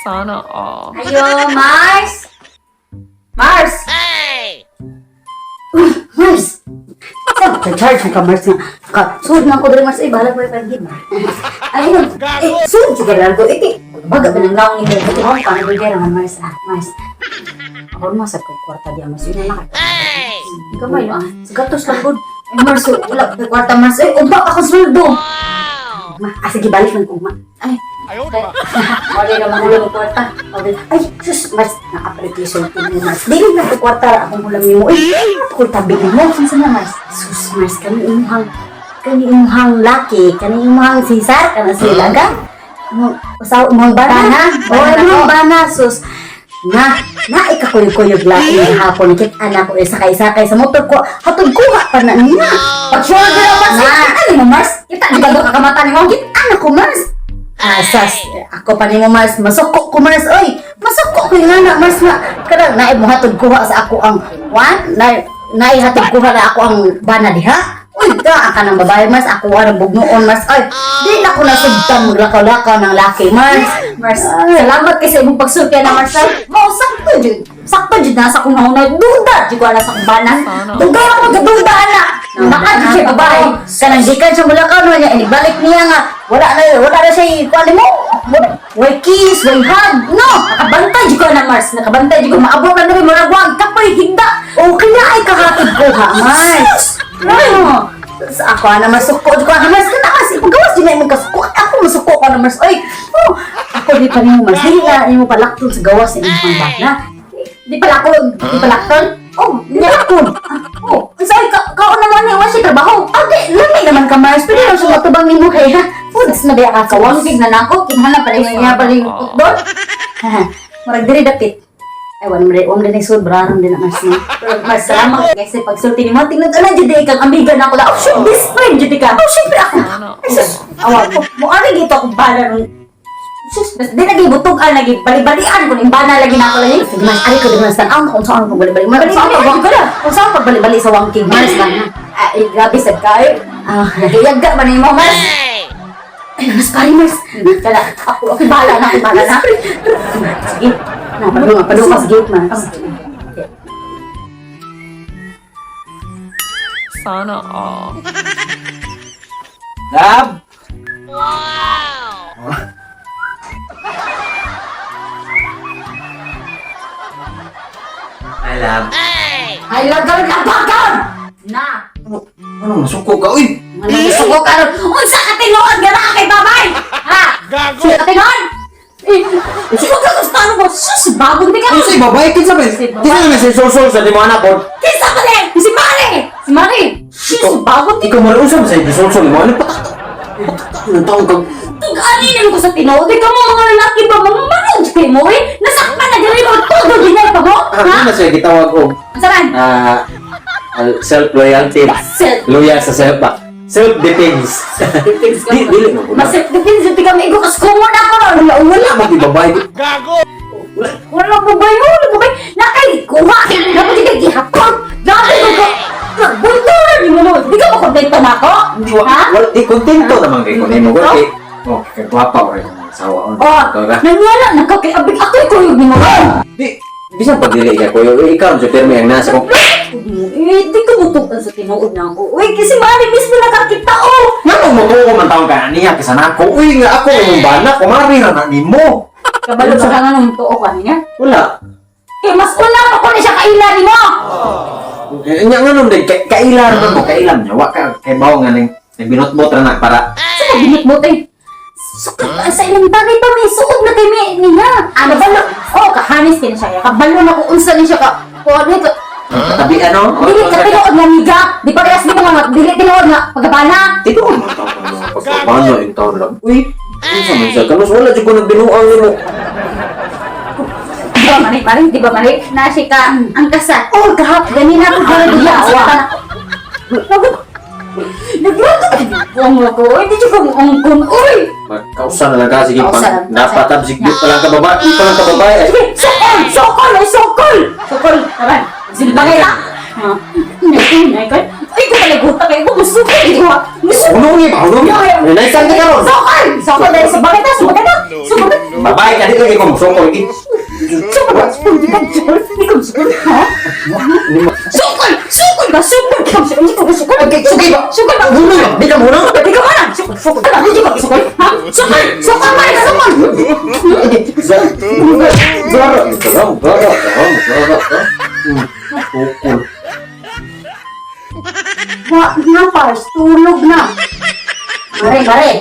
Sana all. Ayo, Mars! Mars! Uy, Mars! Sa, charge ka, Mars nga. Ka, suod man ko diri, Mars. Ay, bahala ko yung gid. Ay, yun. Eh, suod juga lang ko. Iti, baga ba ng laong ni Ito, oh, paano ko dira man, Mars? Ah, Mars. Ako mo sa kwarta di, Mars. Yun na naka. Gamay, no? Sa gatos lang, good. Eh, Mars, oh, wala ko kwarta, Mars. Eh, uba ako sweldo. Ma, ah, sige, balik lang ko, ma. Ay, wala na mahulam ang kwarta. Okay. Ay, sus, Mars, naka-application ko mo, Mars. Dili na ko kwarta akong hulam nimo. Ay, ako tabi mo. Kinsa na, Mars? Sus, Mars, kani imuhang laki, kani imuhang sisar, kana sila ka? Usaw imong bana. Bana? Oh, Bana imong ko. bana, sus. Na, na ikakuyog-kuyog lain hapon kit anak ko sakay-sakay sa motor ko. Hatod kuha pa na niya. Pag-shoulder ang Mars! Na. Ano mo, Mars? Kita, di ba doon kakamata ni mo? Kit anak ko, Mars. Asas, ako pa nimo, Mars, masuko ko, Mars, oy. Masuko ko nga na, Mars, na kanang naay mo hatod kuha sa ako ang one, naay naay hatod kuha na ako ang bana diha. Uy, da ang kanang babae, Mars, ako ang bugnoon, Mars. Oy, di na ko nasugtan maglakaw-lakaw ng laki, Mars. Mars, Ay. salamat kay sa imong pagsulti na, Mars. Mao sakto jud. Sakto jud na sa akong nauna. Duda jud ko ana sa akong bana. Sana. Dugay ako magduda ana. Naa jud siya babae. Kanang gikan siya mulakaw no niya inibalik niya nga wala na siya kuan mo. Way kiss, way hug. No, nakabantay jud ko ana, Mars. Nakabantay jud ko maabot na diri murag wa ang kapoy higda. Okay na ay kahatod kuha, Mars. No. Sa ako ana masuko ko ana, Mars, kana kasi pagawas din na imong kasuko. Ako masuko ko ana, Mars. Oy. Oh, ako di pa nimo, Mars. Dili na nimo palakton sa gawas sa imong bana. Di pala ko, di palakton. Oh, di palakton. Oh, unsa ka kaon naman ni wa siya trabaho. Ah, di lamay naman ka, Mars. Pwede lang siya matubang nimo kay ha. Foods na ba ka Kawangkig na nako, kinahanglan pa rin niya pa rin utdon. Murag diri dapit. Ay, wala mo rin, wala sud braram din na, Mars, no? Pero Mars, salamat guys sa pagsulti nimo. Tingnan ana jud kang amiga na ako la. Oh, shoot, best friend jud ka. Oh, syempre ako. Sana Ay, sus, awa ko. Mo ari dito akong bana ron. Sus, bas di lagi butog-an lagi bali-balian ko ning bana lagi na ako lagi. Sige, Mars, ari ko di Mars, tan-awon kung saan pagbali-bali. Mars, Bali-bali, saan ko na. Kung saan pagbali-bali sa wangking, Mars, ba? Ay, grabe sad ka eh. Ah, Nagiyagga man nimo, Mars. ay, mas pare, Mars. Kala, ako ako bahala na, ako bahala na. Sige. Na, padung, padung ka sa gate, Mars. Sana all. Love? Wow! Hi, love. Ay, lagaw na bagaw. Na. Ano, masuko ka? Uy! Ano suko karon? Unsa ka tinuod nga naa kay babay? Ha? Gago. Ka tinuod? Eh, suko ka gusto ano mo? Sus, bagong di ka. Ano sa'yo, babae? Kinsa ba? Kinsa naman si Solsol sa di mo anak ko? Kinsa ka din? Si Mari. Si Mari. Sus, bagong di Ikaw maruusap sa'yo, di Solsol mo. Ano pa? Anong taong kag... Tug-ani ko sa tinuod. Di ka mo mga lalaki ba mga manod kay mo eh? Nasakpan na diri mo todo ginay pa mo? Ah, Ha? ano na sa'yo, gitawag ko? Unsa man? Ah, self-loyalty. Self Loyal sa self ba? Self-defense. defense ka. Di, dili mo ko na. Mas self defense di ka maigo kas kumo na ako ron. Wala, wala mo di babae. Wala babay, wala babay. Nakay kuha. Dapat di ka gihapon. Grabe ko ka. Bunturan ni mo no. Di ka makontento na ako? Hindi, wa, Ha? wala, di kontento naman kay kunin mo. Kay, oh, kay gwapa ko rin ang asawa. Oh, Oh, ikaw ka. nangwala na ka kay abig ako'y kuyog ni mo. Di, bisan pag dili ka kuyo, eh, ikaw ang pirmi ang nasa ko. Eh, di ka mutukan sa tinuod na ako. Uy, kasi mali mismo nakakita oh. Nga nung mutuo man taong ka niya kaysa nako. Uy, nga ako imong bana, kumari ra na nimo. Kabalo sa nga nung tuo ka niya. Wala. Kay mas una pa ko ni siya kaila ni mo. Eh, nya nga nung kay kailan man mo, kailan niya wa ka kay bawo nga ning binotbot ra na para Sa binitbot eh. Sukat sa ilang bagay pa may suod na kay may niya. Ano ba? Oh, kahanis kin siya. Kabalo na ko unsa ni siya ka. Kung ano ka. tabi ano. Dili ka tinuod nga miga. Di parehas di mo nga dili tinuod nga pagabana. Dito man taong ka mga pagpapano in taon lang. Uy, unsa man siya kanus wala jud ko nagbinuang nimo. Di ba mali pare? Di ba mali? Na siya ka ang kasa. Oh, kahap, ganina ko para Yawa. diya. Nagluto ka mo ko. Uy, di siya kong angkon. Uy! Magkausa na lang ka sige Kausa pag lang. napatab sige pa lang ka babae, pa lang ka babae. Sige, sukol! Sukol! Ay, sukol! Sukol! Tara, silbangay ka! Ha? Nay, nay, Ay, ko talaguta kayo. Ko musukol! Di ba? Musukol! Unong ba? Unong. Nanay ka karon. Sukol! Sukol dahil sa bagay ta! Sa bagay ta! Sa bagay ta! Babae ka. Kaya di lagi ko musukol. Sukol ba? Sukol di ka sukol? Di ka sukol, ha? Sukol! Sukol ba? Sukol! Di ka sukol? Di ka sukol? Okay, sukol ba? Sukol ba? Huno ba? Di ka huno? Di ka mana? Sukol, sukol. Ano? Di ka sukol? Ha? Sukol! Sukol ba? Sukol! Zara, zara, zara, zara, zara. Sukol. Wa na, Pars. Tulog na. Mare, mare.